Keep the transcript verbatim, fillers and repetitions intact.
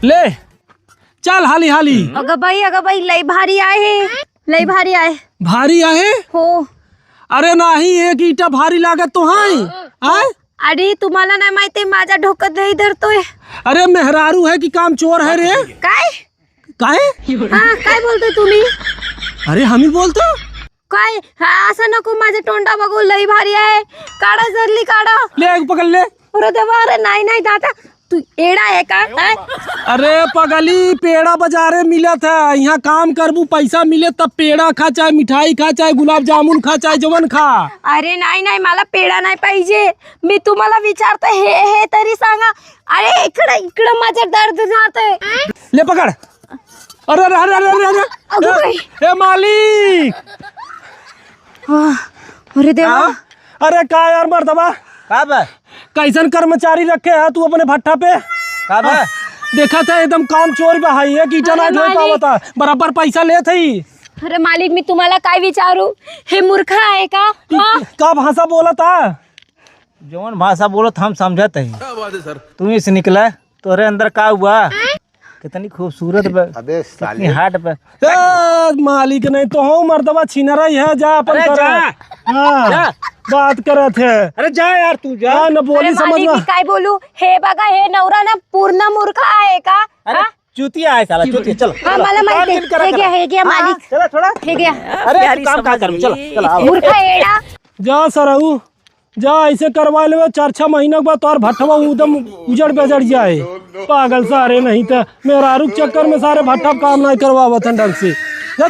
ले, चल हाली हाली। अगं बाई, अगं बाई, लई भारी आहे, लई भारी आहे। भारी आहे? हो। अरे नाही, एक ईटा भारी लागत तो है। आय? अरे तुम्हाला नाही माहिती, माझा डोकं लई धरतोय। अरे मेहरारू है कि काम चोर है रे? काय? काय? हा, काय बोलतोय तुम्ही? अरे हमी बोलतो? काय? हा, असं नको, माझं तोंडा बघू, लई भारी आहे। काढा जरली, काढा। ले, एक पकड़ ले। अरे देवा, अरे नाही नाही दादा, तू एड़ा है का? हैं? अरे पगली, पेड़ा बाजारे मिलत है, यहाँ काम करबू, पैसा मिले तब पेड़ा खा, चाहे मिठाई खा, चाहे गुलाब जामुन खा, चाहे जवन खा। अरे नाही नाही, मला पेड़ा नाही पाहिजे। मी तुम्हाला विचारतो, हे हे तरी सांगा। अरे इकडं इकडं माझं दर्द जातंय। ले पकड़। अरे अरे अरे अरे अरे अरे। अगं ए, बाई। ए मालिक। आ, अरे देवा। हाँ? अरे का यार मर्दवा? का बा? कैसन कर्मचारी रखे है तू अपने भट्ठा पे? का बा? देखा था एकदम काम चोर बा है, एक ईटा अरे ना ढोई मालिक। पावता, बराबर पैसा लेत है। अरे मालिक, मी तुम्हाला काय विचारू? हे मूर्ख आहे का? हाँ? का भाषा बोलता? जौन भाषा बोलत हम समझत हई। क्या बात है सर? तू ही से निकला, तोरे अंदर का हुआ? कितनी खूबसूरत बा, अबे कितनी साले। Hot बा। ए, मालिक नहीं तो हो मर्दवा छिनरा ही है, जा अपन अरे करा। जा। हाँ, जा। बात करत है। अरे जा यार तू जा। हाँ, न बोली अरे समझ मालिक, में। मी काय बोलू? हे बघा, हे नवरा ना पूर्ण मूर्ख आहे का? अरे हाँ? चूतिया आहे साला, चूतिया। चल, हाँ, चल। मला काम माहिती बिन करा हे घ्या, करा। हे घ्या, हाँ, मालिक। चला थोड़ा। हे घ्या। अरे प्यारी तू काम का समझ करू? चल, ली। चल, आओ। मूर्ख एड़ा। जा सरऊ, जा ऐसे करवा लेवे, चार छह महीना के बाद तोहर भट्ठवा एकदम उजड़ बजड़ जाए। पागल सारे, नहीं तो मेहरारू के चक्कर में सारे भट्ठा काम नहीं करवावत हन ढंग से। जा।